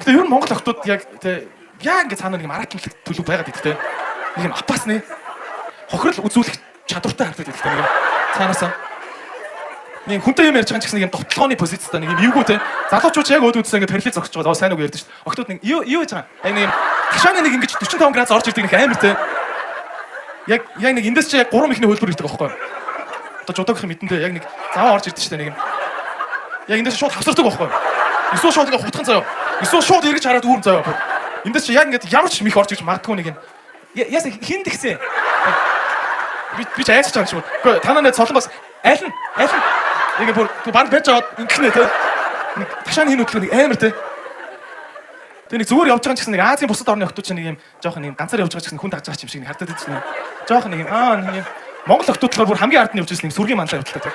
Гэтэ ер нь Монгол охтууд яг тэ яа ингэ цаана нэг юм аратнлаг төлөв байгаад идэх тэ. Нэг юм апасны хохирол үзүүлэх чадвартай харагдаад идэх тэ нэг юм цаанаасаа. Нэг хүнтэй юм ярьж байгаа ч гэсэн нэг юм довтлогооны позицтой нэг юм эвгүй те. Залуучууд яг өөд үүдсэн ингэ параллел зогсож байгаа. Сайн үг ярьдэн шүү дээ. Охтууд нэг юу юу хийж байгаа. Яг нэг юм ташааны нэг ингэж 45 градус орж ирдэг нэг амар те. Яг яг нэг эндээс чи яг 3 ихний хөлбөр ирдэг байхгүй юу? Одоо жудагхийн мэдэндээ яг нэг заваа орж ирдэг шүү дээ нэг юм. Яг эндээс шууд хавсардаг байхгүй юу? Эсвэл шууд ингэ хутхан заяа. Эсвэл шууд эргэж хараад үүрэн заяа. Эндээс чи яг ингэ ямар ч мих орж ирж магадгүй нэг юм. Яс хин тэгсэн. Би ч айцч байгаа юм шиг. Үгүй танаа нэ солонгос аль нь аль нь яг бүр баг байж аваад ингэх нэ те. Нэг ташааны хин хөдлөө нэг амар те. Тэгээ нэг зүгээр явж байгаа ч гэсэн нэг Азийн бусад орны охтууд чинь нэг юм жоохон нэг ганцаар явж байгаа ч гэсэн хүн дагж байгаа ч юм шиг нэг хардаад байдаг чинь. Жоохон нэг юм аа нэг юм Монгол охтууд болохоор бүр хамгийн ард нь явж байсан нэг сүргийн манлаа явдалтай те.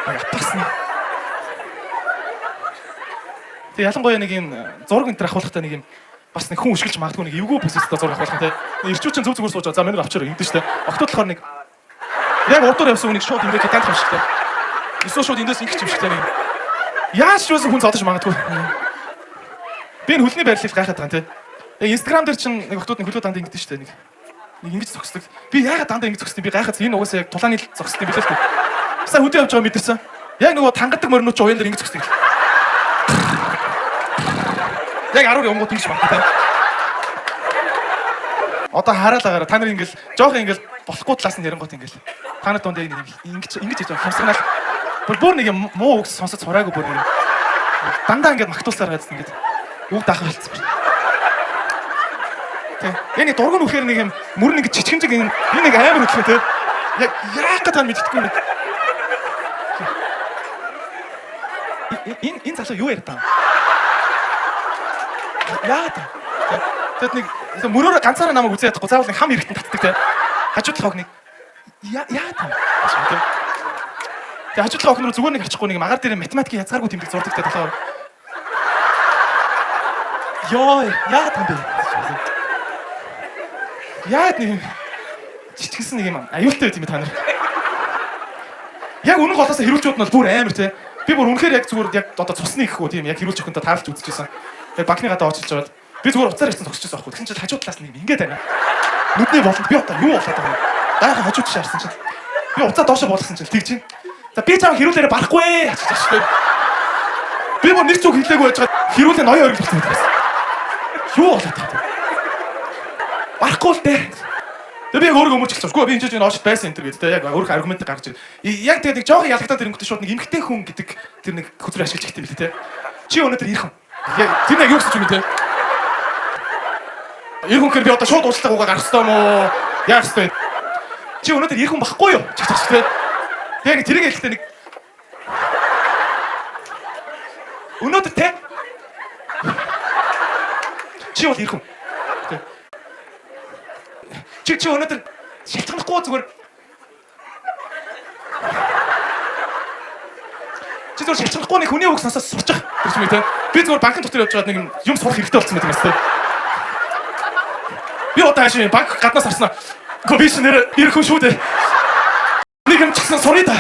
Апасна. Тэгээ ялангуяа нэг юм зураг энэ төр ахуулахтаа нэг юм бас нэг хүн өшгөлж магадгүй нэг эвгүй позицтой зураг ахуулах те. Ирчүү чинь зөв зүгээр сууж байгаа. За миний авчаар ингэдэж те. Октод болохоор нэг яг урдуур явсан хүнийг шууд ингэж таних юм шиг те. Эсвэл шууд эндээс ингэх юм шиг те нэг. Яаж ч байсан хүн зодож магадгүй. Би энэ хөлний байрлалыг гайхаад байгаа юм те. Яг Instagram дээр чинь нэг октод нэг хөлөө дандаа ингэдэж штэ нэг. Нэг ингэж зогсдог. Би яагаад дандаа ингэж зогсдог би гайхаад энэ угаасаа яг тулааны зогсдог юм билээ л дээ. Сайн хөдөө явж байгаа мэдэрсэн. Яг нөгөө тангадаг моринууд чи уян дээр ингэж зогсдог. Яг 10 явангууд ингэж багтаа. Одоо хараал агаараа та нар ингээл жоох ингээл болохгүй талаас нь ярингууд ингээл та нар дунд яг нэг ингэж ингэж хийж байгаа хямсгнал бүр бүр нэг юм муу үг сонсож сураагүй бүр нэг дандаа ингээд магтуулсаар байц ингээд үг даах болцсон бүр. Тэ. Яг нэг дургуун үхээр нэг юм мөр нэг чичгэнжиг юм би нэг амар хөтлөө тэ. Яг яах гэдэг нь мэддэхгүй нэг. Энэ энэ залуу юу яриад байгаа юм? Яагаад? Тэгэд нэг мөрөөрөө ганцаараа намайг үзээ ядахгүй заавал нэг хам хэрэгтэн татдаг те. Хажуу талын охин нэг яагаад юм? Тэ. Тэгээ хажуу талын охин руу зүгээр нэг харчихгүй нэг магаар дээр математикийн язгааргүй тэмдэг зурдаг те толгоор. Йоо, яагаад юм бэ? Яагаад нэг юм чичгсэн нэг юм аюултай байт юм бэ та нар. Яг үнэн голоос хэрүүлжүүд нь бол бүр амар те. Би бүр үнэхээр яг зүгээр яг одоо цусны гэхгүй тийм яг хэрүүлж охинтой таарлаж үзчихсэн. Яг банкны гадаа очиж жаад би зүгээр уцаар ирсэн зогсож байсан байхгүй. Тэгсэн чинь хажуу талаас нэг юм ингээд байна. Нүдний болонд би одоо юу болоод байгаа юм. Гайхаа хажуу тийш харсан чинь би уцаа доошо буулгасан чинь тэгж чинь. За би чам хэрүүлээрэ барахгүй ачиж байгаа шүү дээ. Би бүр нэг зүг хэлээгүй байж байгаа хэрүүлээ ноён оргил болсон байсан. Юу болоод байгаа юм. Барахгүй л дээ. Тэгээ би яг өөрөө өмөрч эхэлсэн. Үгүй би энэ ч энэ очт байсан энэ төр гэдэг те яг өөрөх аргумент гаргаж ир. Яг тэгээд нэг жоохон ялагдаад ирэнгүүтээ шууд нэг эмгтэй хүн гэдэг тэр нэг хөзрөө ашиглаж ихтэй билээ те. Чи өнөөдөр ирэх юм. Яг тэр нэг юу гэсэн юм те. Ирэх хүн гэхээр би одоо шууд уучлах угаа гарах хэрэгтэй юм уу? Яах хэрэгтэй вэ? Чи өнөөдөр ирэх хүн багхгүй юу? Чиг чиг те. Тэгээ нэг тэрийг хэлэхдээ нэг өнөөдөр те чи бол ирэх хүн. Тэ. Чи чи өнөөдөр шалтгаанахгүй зүгээр чи зүгээр шалтгаанахгүй нэг хүний үг сонсоод сурчих гэж юм те. Би зүгээр банкны дотор явж байгаад нэг юм сурах хэрэгтэй болсон юм байна те. Би одоо хаашаа банк гаднаас харснаа. Гэхдээ би ч нэр ирэх хүн шүү дээ. Нэг юм ч гэсэн суръя да.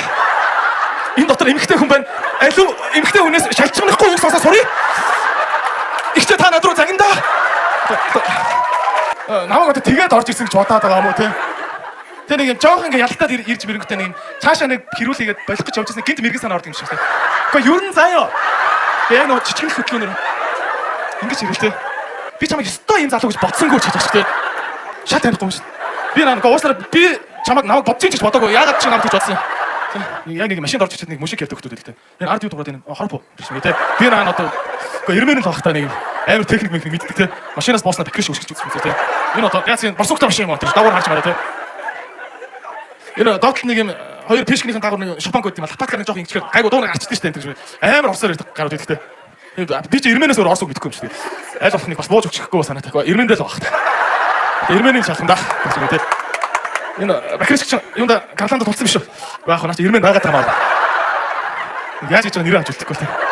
Энэ дотор эмэгтэй хүн байна. Алив эмэгтэй хүнээс шалтгаанахгүй үг сонсоод суръя. Ихтэй та над руу загиндаа. Намайг одоо тэгээд орж ирсэн гэж бодоод байгаа юм уу те? Тэ нэг юм жоохон ингээ ялтаад ирж мэрэгтэй нэг юм цаашаа нэг хэрүүлээгээд болох гэж явж байсан гинт мэрэгэн санаа ордог юм шиг те. Гэхдээ ер нь заяа. Тэгээ яг нөгөө чичгэнэх хөдөлгөөнөөр ингэж ирэл те. Би чамайг ёстой юм залуу гэж бодсонгүй ч гэж байна те. Шат танихгүй юм шин. Би наа уучлаарай би чамайг намайг бодож гэж бодоогүй. Яагаад чи намайг тэгж бодсон юм? Яг нэг машинд орж ирчээд нэг мөшиг ярьдаг хүмүүс байдаг те. Яг ард юу дуурайд энэ хорпо гэж юм те. Би наа одоо үгүй эрмэн л байх та нэг амар техник мехник мэддэг те. Машинаас боосноо бэкрэш өшгөж үзсэн те. Энэ одоо яасан борсугтай машин юм аа тэр дагуур харж мараа те. Энэ доотлол нэг юм хоёр пишкнийхэн дагуур нэг шопанг гэдэг юм лопаткаар нэг жоох ингэчээр гайгүй дуунаа гарчдээ штэ тэр амар орсоор ирдэг гарууд идэх те. Би чи эрмэнээс өөр орс үг мэдэхгүй юм шиг. Аль болох нэг бас бууж өгчихгүй санаатай. Эрмэндээ л байх та. Эрмэнийг шалгана да гэж юм те. Энэ бакриш чинь юунда гарлаанд тулсан биш үү? Уу яг наач эрмэн байгаад байгаа юм аа. Яаж хийж байгаа нэрээ авч үлдэхгүй те.